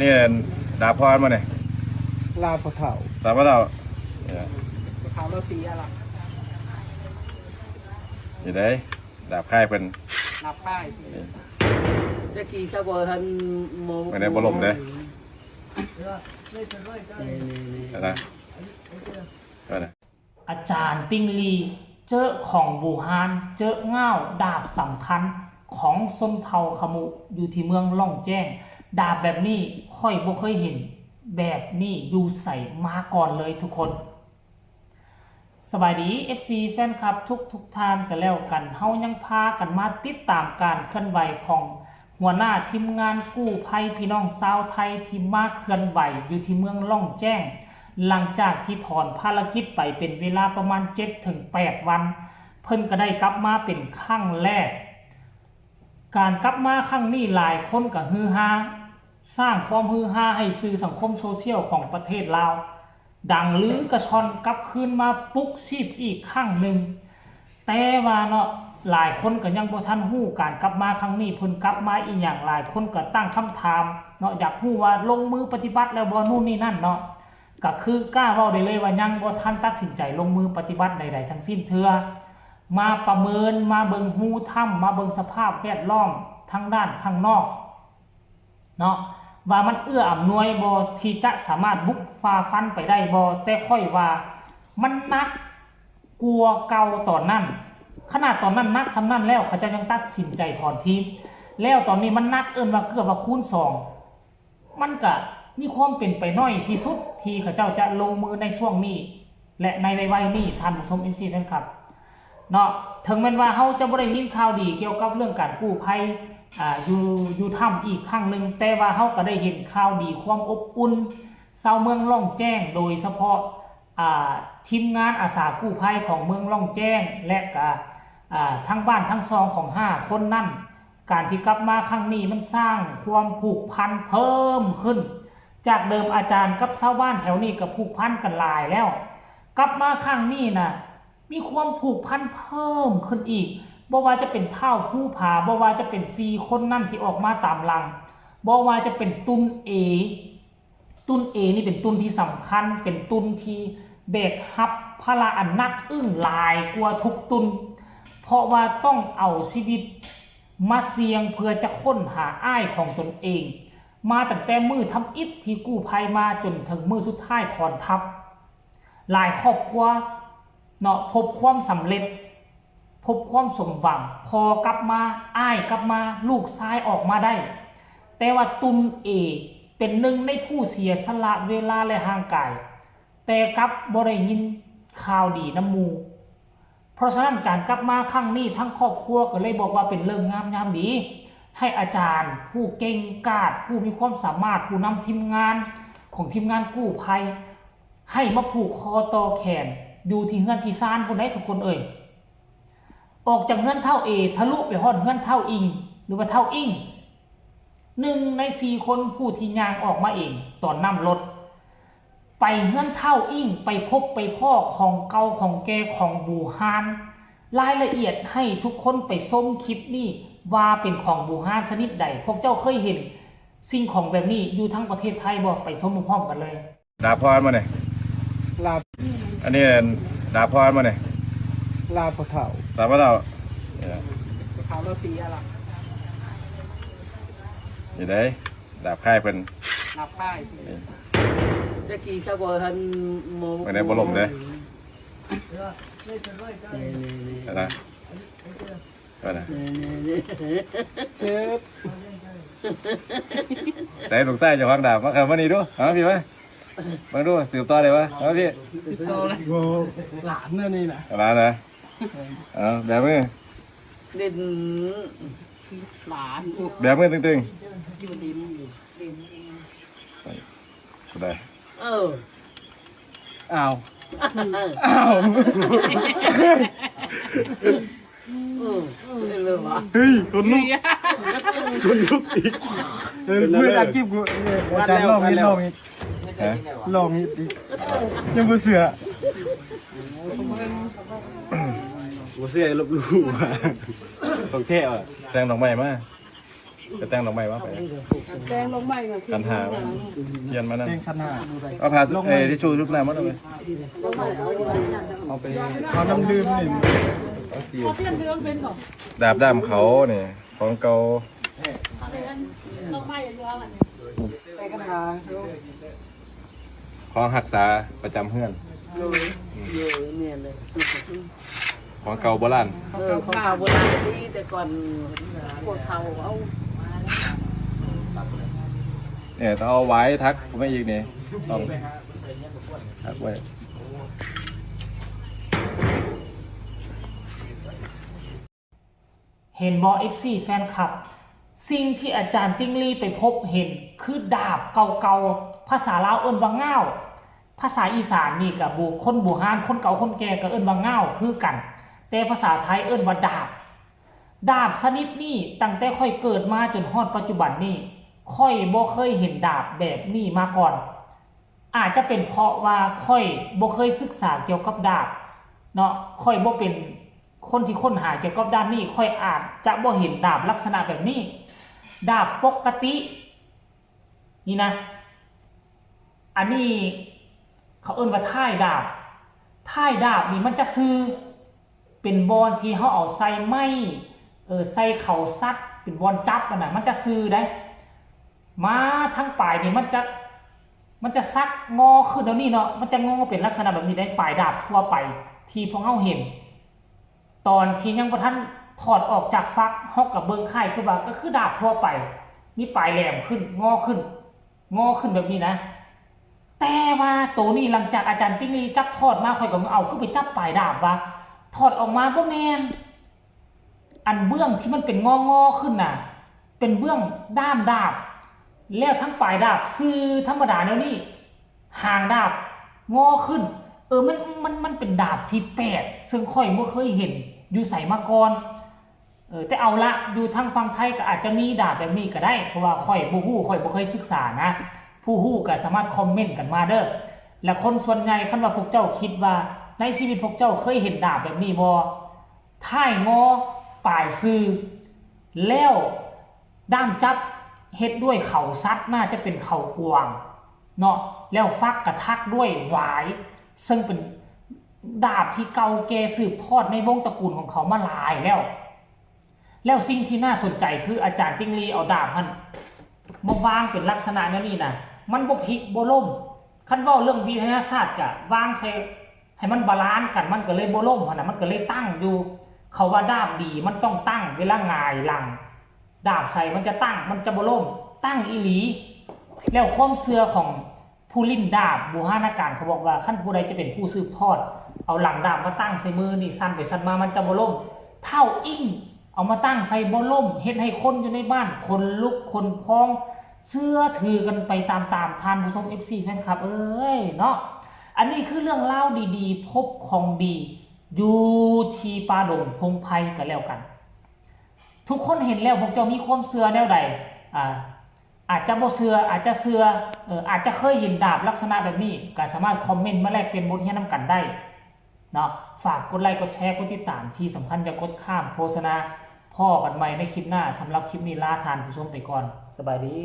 ນີ້ດາບພໍ່ມັນນີ້ ລາວພໍ່ເຖົ້າ ລາວພໍ່ເຖົ້າ ເອີ ພໍ່ເຖົ້າລາວເສຍລະ ນີ້ເດ້ ດາບຄ້າຍເພິ່ນ ດາບຄ້າຍ ນີ້ ແຕ່ກີ້ຊະບໍ່ທັນ ບໍ່ ບໍ່ໄດ້ບໍ່ລົມເດ້ ນີ້ ນີ້ ນີ້ ເຫັນນະ ເຫັນນະ. ອາຈານຕິ່ງລີ ເຈີຂອງບູຮານ ເຈີງ້າວດາບສຳຄັນຂອງຊົນເຜົ່າຂະມຸ ຢູ່ທີ່ເມືອງລ່ອງແຈ້ງ. ດາບແບບນີ້ຂ້ອຍບໍ່ເຄີຍເຫັນແບບນີ້ຢູ່ໃສມາກ່ອນເລີຍທຸກຄົນ. ສະບາຍດີ ເອັຟຊີ ແຟນຄລັບທຸກໆທ່ານກັນແລ້ວກັນ. ເຮົາຍັງພາກັນມາຕິດຕາມການເຄື່ອນໄຫວຂອງ ຫົວໜ້າທີມງານກູ້ໄພພີ່ນ້ອງຊາວໄທທີ່ມາເຄື່ອນໄຫວຢູ່ທີ່ເມືອງລ່ອງແຈ້ງ ຫຼັງຈາກທີ່ຖອນພາລະກິດໄປເປັນເວລາປະມານເຈັດເຖິງແປດວັນ ເພິ່ນກໍໄດ້ກັບມາເປັນຄັ້ງແລກ. ການກັບມາຄັ້ງນີ້ຫຼາຍຄົນກໍຮືຮາ ສ້າງຄວາມຮືຮາໃຫ້ສື່ສັງຄົມໂຊຊຽວຂອງປະເທດລາວ ດັງລືກະຊ່ອນກັບຄືນມາປຸກຊີບອີກຄັ້ງໜຶ່ງ. ແຕ່ວ່າເນາະ ຫຼາຍຄົນກໍຍັງບໍ່ທັນຮູ້ການກັບມາຄັ້ງນີ້ ເພິ່ນກັບມາອີ່ຫຍັງ ຫຼາຍຄົນກໍຕັ້ງຄຳຖາມເນາະ ຢາກຮູ້ວ່າລົງມືປະຕິບັດແລ້ວບໍ່ ໂນ່ນນີ້ນັ້ນເນາະ ກໍຄືກ້າເວົ້າໄດ້ເລີຍວ່າຍັງບໍ່ທັນຕັດສິນໃຈລົງມືປະຕິບັດໃດໆທັງສິ້ນເທື່ອ ມາປະເມີນ ມາເບິ່ງຮູຖ້ຳ ມາເບິ່ງສະພາບແວດລ້ອມທາງດ້ານຂ້າງນອກ ເນາະ ວ່າມັນເອື້ອອຳນວຍບໍ່ ທີ່ຈະສາມາດບຸກຝ່າຟັນໄປໄດ້ບໍ່ ແຕ່ຂ້ອຍວ່າມັນໜັກກວ່າເກົ່າຕອນນັ້ນ ຂະໜາດຕອນນັ້ນໜັກສ່ຳນັ້ນແລ້ວ ເຂົາເຈົ້າຍັງຕັດສິນໃຈຖອນທີມ ແລ້ວຕອນນີ້ມັນໜັກ ເອີ້ນວ່າເກືອບວ່າຄູນສອງ ມັນກະມີຄວາມເປັນໄປໜ້ອຍທີ່ສຸດທີ່ເຂົາເຈົ້າຈະລົງມືໃນຊ່ວງນີ້ ແລະ ໃນໄວໆນີ້ ທ່ານຜູ້ຊົມ ເອັຟຊີ ແຟນຄລັບ ເນາະ ເຖິງແມ່ນວ່າເຮົາຈະບໍ່ໄດ້ຍິນຂ່າວດີກ່ຽວກັບເລື່ອງການກູ້ໄພ ອາ ຢູ່ ຢູ່ຖ້ຳອີກຄັ້ງໜຶ່ງ ແຕ່ວ່າເຮົາກໍໄດ້ເຫັນຂ່າວດີຄວາມອົບອຸ່ນຊາວເມືອງລ່ອງແຈ້ງ ໂດຍສະເພາະ ອາ ທີມງານອາສາກູ້ໄພຂອງເມືອງລ່ອງແຈ້ງ ແລະ ກະ ອາ ທັງບ້ານທັງຊ່ອງຂອງຫ້າຄົນນັ້ນ ການທີ່ກັບມາຄັ້ງນີ້ມັນສ້າງຄວາມຜູກພັນເພີ່ມຂຶ້ນ ຈາກເດີມອາຈານກັບຊາວບ້ານແຖວນີ້ກໍຜູກພັນກັນຫຼາຍແລ້ວ ກັບມາຄັ້ງນີ້ນະ ມີຄວາມຜູກພັນເພີ່ມຂຶ້ນອີກ ບໍ່ວ່າຈະເປັນທ້າວພູຜາ ບໍ່ວ່າຈະເປັນສີ່ຄົນນັ້ນທີ່ອອກມາຕາມຫຼັງ ບໍ່ວ່າຈະເປັນຕຸນເອ ຕຸນເອນີ້ເປັນຕຸນທີ່ສຳຄັນ ເປັນຕຸນທີ່ແບກຮັບພາລະອັນໜັກອຶ້ງຫຼາຍກວ່າທຸກຕຸນ ເພາະວ່າຕ້ອງເອົາຊີວິດມາສ່ຽງເພື່ອຈະຄົ້ນຫາອ້າຍຂອງຕົນເອງ ມາຕັ້ງແຕ່ມື້ທຳອິດທີ່ກູ້ໄພມາຈົນເຖິງມື້ສຸດທ້າຍຖອນທັບ. ຫຼາຍຄອບຄົວເນາະ ພົບຄວາມສຳເລັດ ພົບຄວາມສົມຫວັງ ພໍ່ກັບມາ ອ້າຍກັບມາ ລູກຊາຍອອກມາໄດ້ ແຕ່ວ່າຕຸນເອເປັນໜຶ່ງໃນຜູ້ເສຍສະຫຼະເວລາ ແລະ ຮ່າງກາຍ ແຕ່ກັບບໍ່ໄດ້ຍິນຂ່າວດີນຳໝູ່. ເພາະສະນັ້ນ ການກັບມາຄັ້ງນີ້ ທັງຄອບຄົວກໍເລີຍບອກວ່າເປັນເລີກງາມຍາມດີ ໃຫ້ອາຈານຜູ້ເກັ່ງກາດ ຜູ້ມີຄວາມສາມາດ ຜູ້ນຳທີມງານຂອງທີມງານກູ້ໄພ ໃຫ້ມາຜູກຄໍຕໍ່ແຂນຢູ່ທີ່ເຮືອນທີ່ຊານພຸ້ນໃດ໋ທຸກຄົນເອີຍ. ອອກຈາກເຮືອນທ້າວເອ ທະລຸໄປຮອດເຮືອນທ້າວອິງ ຫຼືວ່າທ້າວອິ້ງ ໜຶ່ງໃນສີ່ຄົນຜູ້ທີ່ຍ່າງອອກມາເອງຕອນນ້ຳລົດ ໄປເຮືອນທ້າວອິ້ງ ໄປພົບໄປພໍ້ຂອງເກົ່າຂອງແກ່ຂອງບູຮານ. ລາຍລະອຽດໃຫ້ທຸກຄົນໄປຊົມຄລິບນີ້ວ່າເປັນຂອງບູຮານຊະນິດໃດ. ພວກເຈົ້າເຄີຍເຫັນສິ່ງຂອງແບບນີ້ຢູ່ທາງປະເທດໄທບໍ່? ໄປຊົມພ້ອມກັນເລີຍ. ດາບພໍ່ມັນນີ້ ລາວ ອັນນີ້ດາບພໍ່ມັນນີ້ ລາວພໍ່ເຖົ້າ ລາວພໍ່ເຖົ້າ ເອີ ພໍ່ເຖົ້າລາວເສຍລະ ນີ້ເດ້ ດາບຄ້າຍເພິ່ນ ດາບຄ້າຍ ເອີ ແຕ່ກີ້ຊະບໍ່ທັນ ບໍ່ໄດ້ບໍ່ລົມເດ້ ນີ້ ນີ້ ນີ້ ເຫັນນະ ເຈັບ ໃສ່ລູກຊາຍເຈົ້າຂອງດາບ ມາເຂົ້າມານີ້ດູ ເອົາມາພີ້ມາ ເບິ່ງດູ ສືບຕໍ່ໄດ້ບໍ່ ເອົາມາພີ້ ຕິດຕໍ່ເລີຍ ໂອ້ ຫຼານເນາະນີ້ນະ ຫຼານນະ ເອົາແບມື ເດັ່ນ ຫຼານ ແບມືຕຶງໆ ຢູ່ດິນ ດິນ ໄດ້ ເອີ ອ້າວ ອ້າວ ເອີ ເອີ ເຮີ້ຍ ຄົນລຸກ ຄົນລຸກອີກ ເອີ ເປັນແນວໃດ ເມື່ອຕະກີ້ກູ ອາຈານລອງເຮັດ ລອງເຮັດ ຮະ ລອງເຮັດອີກ ຍັງບໍ່ເຊື່ອ ບໍ່ເຊື່ອ ລົບຫຼູ່ ຂອງແທ້ວ່າ ແຕ່ງດອກໄມ້ມາ ໄປແຕ່ງດອກໄມ້ມາໄປ ແຕ່ງດອກໄມ້ ຂັນຫ້າ ທຽນມານຳ ແຕ່ງຂັນຫ້າ ເອົາຜ້າ ເອີ ທິຊຊູ່ຊຸບນ້ຳມາເອົາໄປ ເອົາໄປ ເອົານ້ຳດື່ມນີ້ ເອົາທຽນເຫຼືອງເປັນບໍ່ ດາບດ້າມເຂົານີ້ ຂອງເກົ່າ ດອກໄມ້ເຫຼືອງອັນນີ້ ແຕ່ງຂັນຫ້າ ຂອງຮັກສາປະຈຳເຮືອນ ໂດຍ ແມ່ນເລີຍ ຂອງເກົ່າໂບລານ ເອີ ຂອງເກົ່າໂບລານນີ້ ແຕ່ກ່ອນພວກເຖົ້າເອົາ ເອີ ຕ້ອງເອົາໄວ້ທັກໄວ້ອີກນີ້ ຕ້ອງທັກໄວ້. ເຫັນບໍ່ ເອັຟຊີ ແຟນຄລັບ ສິ່ງທີ່ອາຈານຕິ່ງລີໄປພົບເຫັນຄືດາບເກົ່າໆ ພາສາລາວເອີ້ນວ່າງ່າວ ພາສາອີສານນີ້ກະບູ ຄົນບູຮານ ຄົນເກົ່າຄົນແກ່ກະເອີ້ນວ່າງ່າວຄືກັນ ແຕ່ພາສາໄທເອີ້ນວ່າດາບ. ດາບຊະນິດນີ້ ຕັ້ງແຕ່ຂ້ອຍເກີດມາຈົນຮອດປັດຈຸບັນນີ້ ຂ້ອຍບໍ່ເຄີຍເຫັນດາບແບບນີ້ມາກ່ອນ. ອາດຈະເປັນເພາະວ່າຂ້ອຍບໍ່ເຄີຍສຶກສາກ່ຽວກັບດາບເນາະ ຂ້ອຍບໍ່ເປັນຄົນທີ່ຄົ້ນຫາກ່ຽວກັບດ້ານນີ້ ຂ້ອຍອາດຈະບໍ່ເຫັນດາບລັກສະນະແບບນີ້ ດາບປົກກະຕິນີ້ນະ ອັນນີ້ເຂົາເອີ້ນວ່າທ້າຍດາບ ທ້າຍດາບນີ້ມັນຈະຊື່ ເປັນບ່ອນທີ່ເຮົາເອົາໃສ່ໄມ້ ເອີ ໃສ່ເຂົ້າສັດ ເປັນບ່ອນຈັບຫັ້ນນະ ມັນຈະຊື່ໃດ໋ ມາທາງປາຍນີ້ມັນຈະ ມັນຈະສັກງໍຂຶ້ນແນວນີ້ເນາະ ມັນຈະງໍເປັນລັກສະນະແບບນີ້ໃດ໋ ປາຍດາບທົ່ວໄປທີ່ພວກເຮົາເຫັນ ຕອນທີ່ຍັງບໍ່ທັນຖອດອອກຈາກຝັກ ເຮົາກະເບິ່ງຄ້າຍຄືວ່າ ກະຄືດາບທົ່ວໄປ ມີປາຍແຫຼມຂຶ້ນ ງໍຂຶ້ນ ງໍຂຶ້ນແບບນີ້ນະ ແຕ່ວ່າໂຕນີ້ຫຼັງຈາກອາຈານຕິ່ງລີຈັບຖອດມາ ຂ້ອຍກະເອົາຄືໄປຈັບປາຍດາບວ່າ ຖອດອອກມາບໍ່ແມ່ນ ອັນເບື້ອງທີ່ມັນເປັນງໍໆຂຶ້ນນະ ເປັນເບື້ອງດ້າມດາບ ແລ້ວທັງປາຍດາບຊື່ທຳມະດາແນວນີ້ ຫາງດາບງໍຂຶ້ນ ເອີ ມັນ ມັນ ມັນເປັນດາບທີ່ແປກ ເຊິ່ງຂ້ອຍບໍ່ເຄີຍເຫັນຢູ່ໃສມາກ່ອນ ເອີ ແຕ່ເອົາລະ ຢູ່ທາງຝັ່ງໄທກະອາດຈະມີດາບແບບນີ້ກະໄດ້ ເພາະວ່າຂ້ອຍບໍ່ຮູ້ ຂ້ອຍບໍ່ເຄີຍສຶກສານະ ຜູ້ຮູ້ກະສາມາດຄອມເມັ້ນກັນມາເດີ້ ແລະ ຄົນສ່ວນໃຫຍ່ ຄັນວ່າພວກເຈົ້າຄິດວ່າໃນຊີວິດພວກເຈົ້າເຄີຍເຫັນດາບແບບນີ້ບໍ່ ທ້າຍງໍ ປາຍຊື່ ແລ້ວດ້າມຈັບເຮັດດ້ວຍເຂົ້າສັດ ໜ້າຈະເປັນເຂົ້າກວາງເນາະ ແລ້ວຝັກກະຖັກດ້ວຍຫວາຍ ເຊິ່ງເປັນດາບທີ່ເກົ່າແກ່ສືບທອດໃນວົງຕະກູນຂອງເຂົາມາຫຼາຍແລ້ວ. ແລ້ວສິ່ງທີ່ໜ້າສົນໃຈຄືອາຈານຕິ່ງລີເອົາດາບຫັ້ນມາວາງເປັນລັກສະນະແນວນີ້ນະ ມັນບໍ່ພິກບໍ່ລົ້ມ ຄັນເວົ້າເລື່ອງວິທະຍາສາດກະວາງໃສ່ ໃຫ້ມັນບາລານກັນ ມັນກະເລີຍບໍ່ລົ້ມຫັ້ນນະ ມັນກະເລີຍຕັ້ງຢູ່ ເຂົາວ່າດາບດີມັນຕ້ອງຕັ້ງ ເວລາຫງາຍຫຼັງ ດາບໃສມັນຈະຕັ້ງ ມັນຈະບໍ່ລົ້ມ ຕັ້ງອີ່ຫຼີ. ແລ້ວຄວາມເຊື່ອຂອງຜູ້ຫຼິ້ນດາບບູຮານະການ ເຂົາບອກວ່າ ຄັນຜູ້ໃດຈະເປັນຜູ້ສືບທອດ ເອົາຫຼັງດາບມາຕັ້ງໃສ່ມືນີ້ ສັ່ນໄປສັ່ນມາ ມັນຈະບໍ່ລົ້ມ ທ້າວອິ້ງເອົາມາຕັ້ງໃສ່ບໍ່ລົ້ມ ເຮັດໃຫ້ຄົນຢູ່ໃນບ້ານຂົນລຸກຂົນພອງ ເຊື່ອຖືກັນໄປຕາມໆ ທ່ານຜູ້ຊົມ ເອັຟຊີ ແຟນຄລັບເອີຍເນາະ. ອັນນີ້ຄືເລື່ອງລາວດີໆ ພົບຂອງດີຢູ່ທີ່ປ່າດົງພົງໄພກະແລ້ວກັນ ທຸກຄົນເຫັນແລ້ວ ພວກເຈົ້າມີຄວາມເຊື່ອແນວໃດ ອາ ອາດຈະບໍ່ເຊື່ອ ອາດຈະເຊື່ອ ເອີ ອາດຈະເຄີຍເຫັນດາບລັກສະນະແບບນີ້ ກະສາມາດຄອມເມັ້ນມາແລກປ່ຽນບົດຮຽນນຳກັນໄດ້ເນາະ. ຝາກກົດໄລ ກົດແຊ ກົດຕິດຕາມ ທີ່ສຳຄັນຢ່າກົດຂ້າມໂຄສະນາ. ພໍ້ກັນໃໝ່ໃນຄລິບໜ້າ ສຳລັບຄລິບນີ້ລາທ່ານຜູ້ຊົມໄປກ່ອນ ສະບາຍດີ.